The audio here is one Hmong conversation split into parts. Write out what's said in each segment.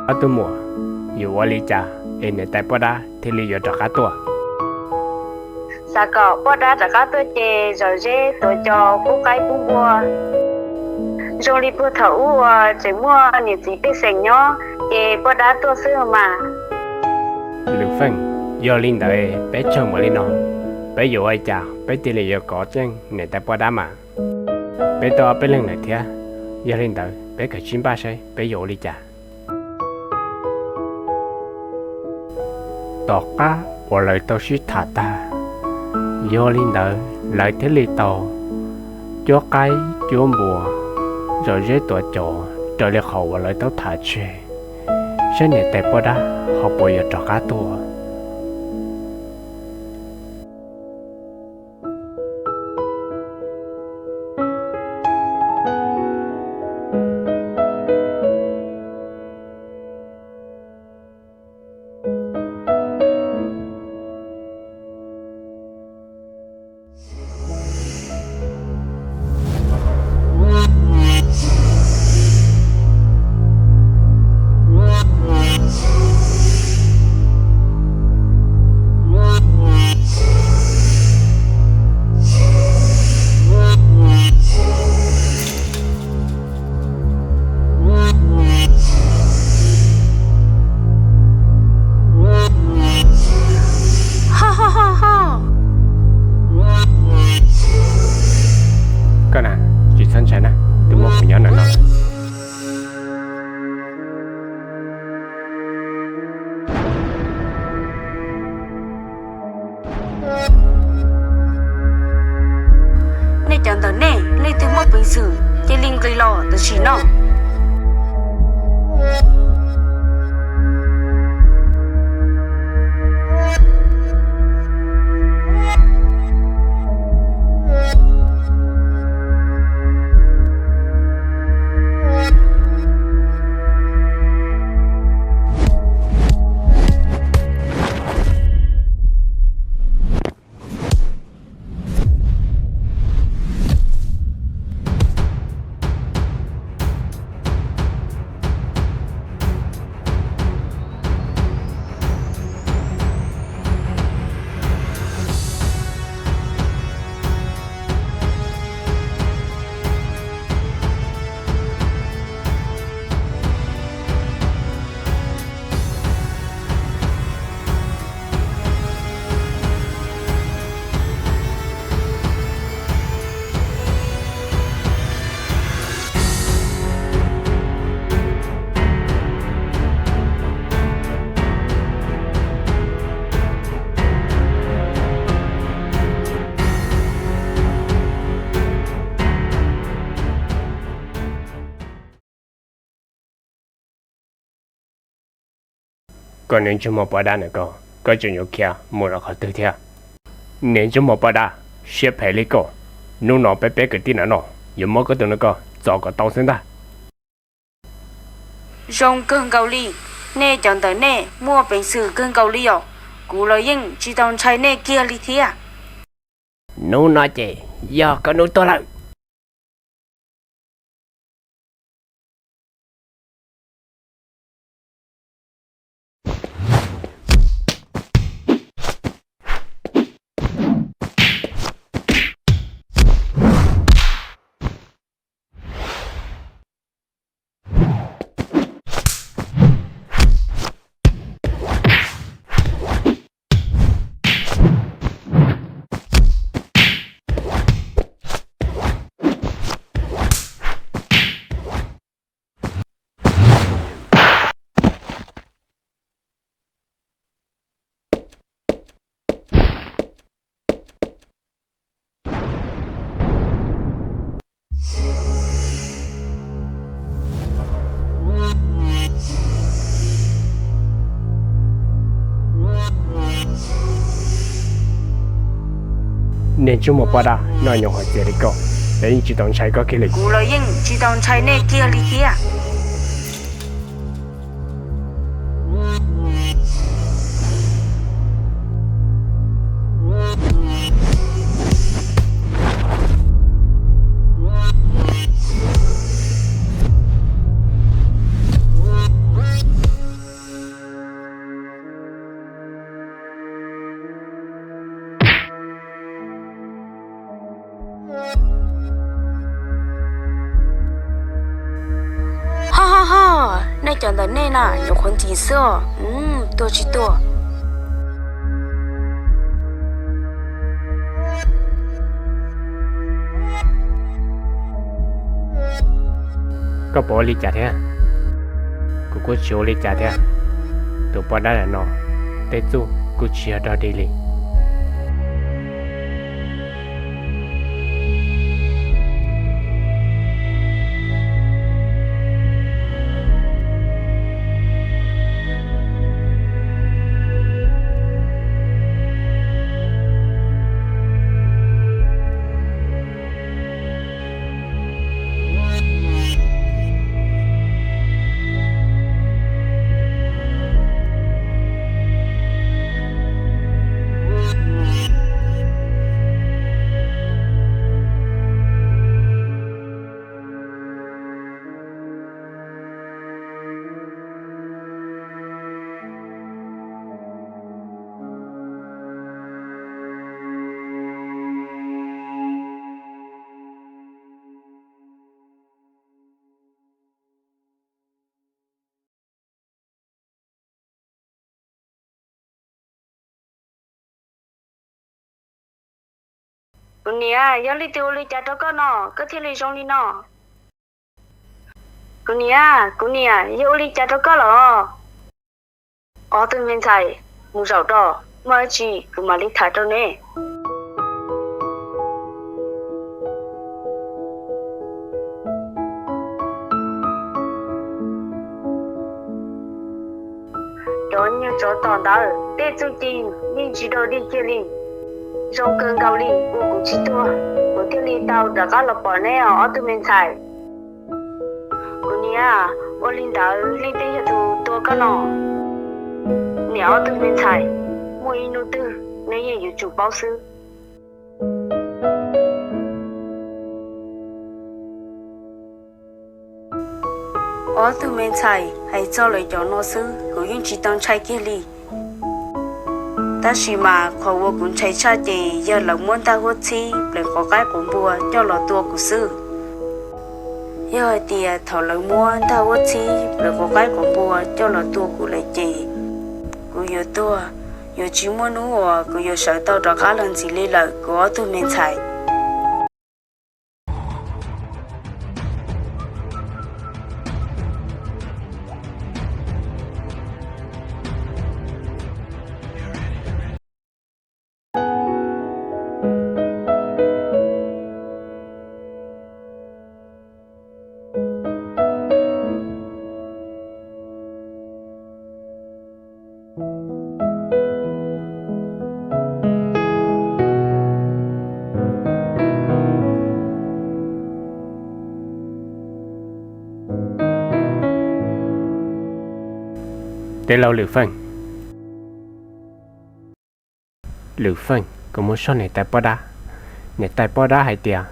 Ob tug muam, yuav ua li cas es niam tais poj dab thiaj li yuav rov qab tuaj? Xav kom poj dab rov qab tuaj ces zom zeb tuav cos pub qaib pub npua zoo li puag thaum ub uas tseem muaj niam txiv pej xeem nyob ces poj dab tuaj xwb mas. Lwm Feej, yog li ntawd peb tsawg muam li no, peb yuav ua li cas peb thiaj li yuav kov tseeb niam tais poj dab mas? Peb tuaj ob peb leeg lawm thiab, yog li ntawd peb kawm tsib npaj saib peb yuav ua li cas. Tom qab uas lawv tau sib tham tag, yog li ntawd lawv thiaj li tau cuab qaib cuab npua, zom zeb tuav cos raws li qhov uas lawv tau tham tseg, saib niam tais poj dab ho puas yuav rov qab tuaj. Koj na, tsis txhob ntshai na, twb muaj kuv nyob ntawm no. Nej cov ntawm nej leej twg muaj peev xwm cia li nqis los tam sim no. Koj niag ntsej muag poj dab na koj, koj tseem yuav khiav mus rau qhov twg thiab? Niag ntsej muag poj dab, siab phem li koj, hnub no peb peb kwv tij na no yuav muab koj tus no koj txov kom tau xwb ntag. Zoo kawg nkaus li, nej cov ntawm nej muaj peev xwm kawg nkaus li os, kuv los yeej tsis tau ntshai nej kiag li thiab. Hnub no ces yog koj hnub tuag lawm. Niag ntsej muag poj dab, noj nyoos hais tias li koj, peb yeej tsis tau ntshai koj kiag li. Kuv los yeej tsis tau ntshai nej kiag li thiab. Cov ntawm nej na nyuam qhuav ntxim xwb os, tuag tsis tuag. Koj puas ua li cas thiab? Kuv kuj tsis ua li cas thiab. Tus poj dab no tej txuj kuj tsis yog dog dig li. Kuv niam, yog leej twg ua li cas rau koj no koj thiaj li zoo li no? Kuv niam, kuv niam, yog ua li cas rau koj los? Ob tug me ntxhais, mus zaum tos, muaj dab tsi kuv mam li tham rau neb. Cov nyuag tsov tom ntawd tej txuj ci yeej tsis dog dig kiag li. Zoo kawg nkaus li, ua kuv tsis tuag, kuv thiaj li tau rov qab los pom neb os ob tug me ntxhais. Kuv niam, ua li ntawd leej twg yog tus tua koj no? Niam, ob tug me ntxhais, muaj ib hnub twg neb yeej yuav tsum paub xwb. Ob tug me ntxhais, hais txog lawv cov no xwb kuv yeej tsis tau ntshai kiag li. Tab sis mas qhov uas kuv ntshai tshaj ces yog lawv muab ntaj huab txhib pleev quav qaib quav npua coj los tua kuv xwb. Yog hais tias thaum lawv muab ntaj huab txhib pleev quav qaib quav npua coj los tua kuv lawm ces kuv yuav tuag, yuav tsis muaj hnub uas kuv yuav sawv tau rov qab los ntxiv li lawm kuv ob tug me ntxhais. Tij laug Lwm Feej. Lwm Feej, kuv mus soj niam tais poj dab. Niam tais poj dab hais tias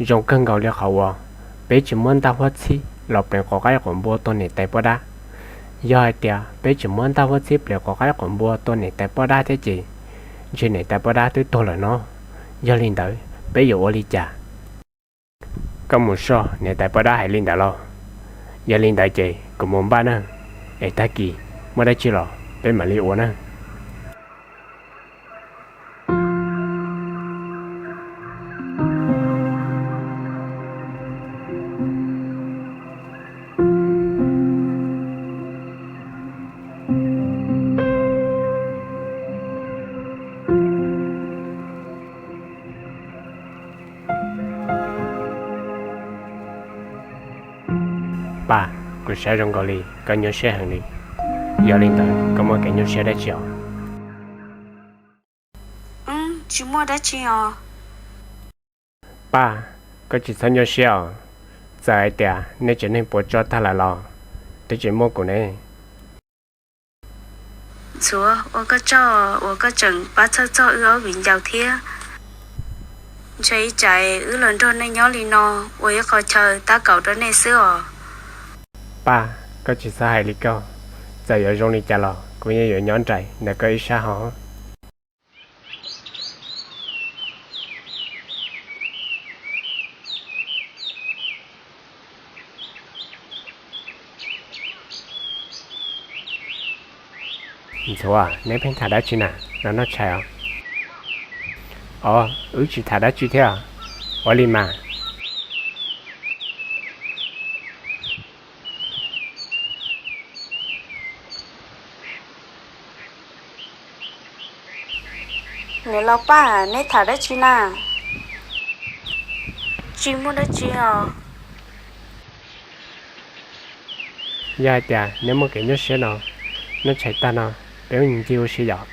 zoo kawg nkaus li qhov uas peb tsis muab ntaj huab txhib los pleev quav qaib quav npua tua niam tais poj dab. Yog hais tias peb tsis muab ntaj huab txhib pleev quav qaib quav npua tua niam tais poj dab thiab ces ntshe niam tais poj dab twb tuag lawm no. Yog li ntawd peb yuav ua li cas? Koj mus soj niam tais poj dab hais li ntawd los? Yog li ntawd ces kuv mus npaj nawb, es tag kis muaj dab tsi los peb mam li ua nawb. Paj, kuv saib zoo nkaus li koj nyuaj siab heev li. Yog li ntawd koj muaj kev nyuaj siab dab tsi os? Tsis muaj dab tsi os. Paj, koj tsis txhob nyuaj siab os. Txawm hais tias nej tsev neeg puas tso tag lawm los twb tsis muaj kuv ne. Ntxhuav, ua koj tsaug uas koj tseem pab txhawj txog wb ob viv ncaus thiab. Ntshe ib tsam wb los nrog nej nyob li no ua ib qho chaw tab kaum rau nej xwb os. Paj, koj tsis txhob hais li koj. Txawm yuav zoo li cas los kuv yeej yuav nyob nraim ntawm koj ib sab hov. Ntxhuav, neb pheej tham dab tsi na, los noj tshais os. Os, wb tsis tham dab tsi thiab. Ua li mas. Niam laus Paj, neb tham dab tsi na? Tsis muaj dab tsi os. Yog hais tias neb muaj kev nyuaj siab no, noj tshais tag no peb mus ncig ua si yom.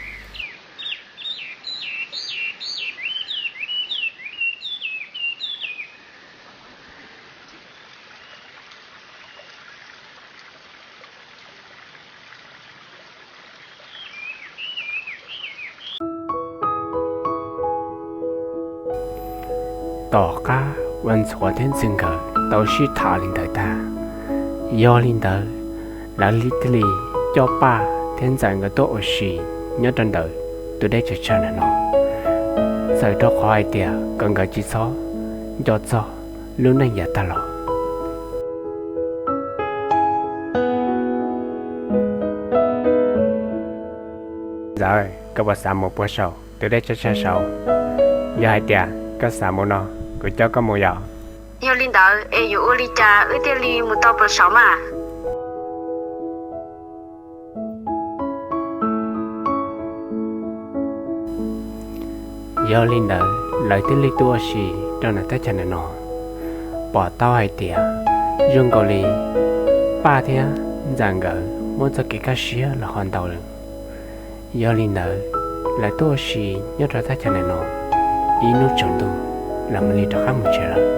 Tom qab uas Ntxhuav thiab Ntxwg nkawd tau sib tham li ntawd tag, yog li ntawd lawv thiaj li coj Paj thiab Ntxawm nkawd tuaj ua si nyob rau ntawm tus dej tsawg tsawg ntawm no, txawm rau qhov hais tias kom nkawd tsis txhob nco txog lub neej yav tag los. Ntxawm, koj puas xav mus puag saum tus dej tsawg tsawg saud? Yog hais tias koj xav mus no, kuv coj koj mus yom. Yog li ntawd es yuav ua li cas wb thiaj li mus tau puag saud mas? Yog li ntawd lawv thiaj li tuaj ua si rau ntawm thaj chaw ntawm no. Pom tau hais tias zoo nkaus li Paj thiab Ntxawm nkawd muaj txoj kev kaj siab los ho ntau lawm. Yog li ntawd lawv tuaj ua si nyob rau thaj chaw ntawm no ib hnub tsaus ntuj, lawv mam li rov qab mus tsev lawm.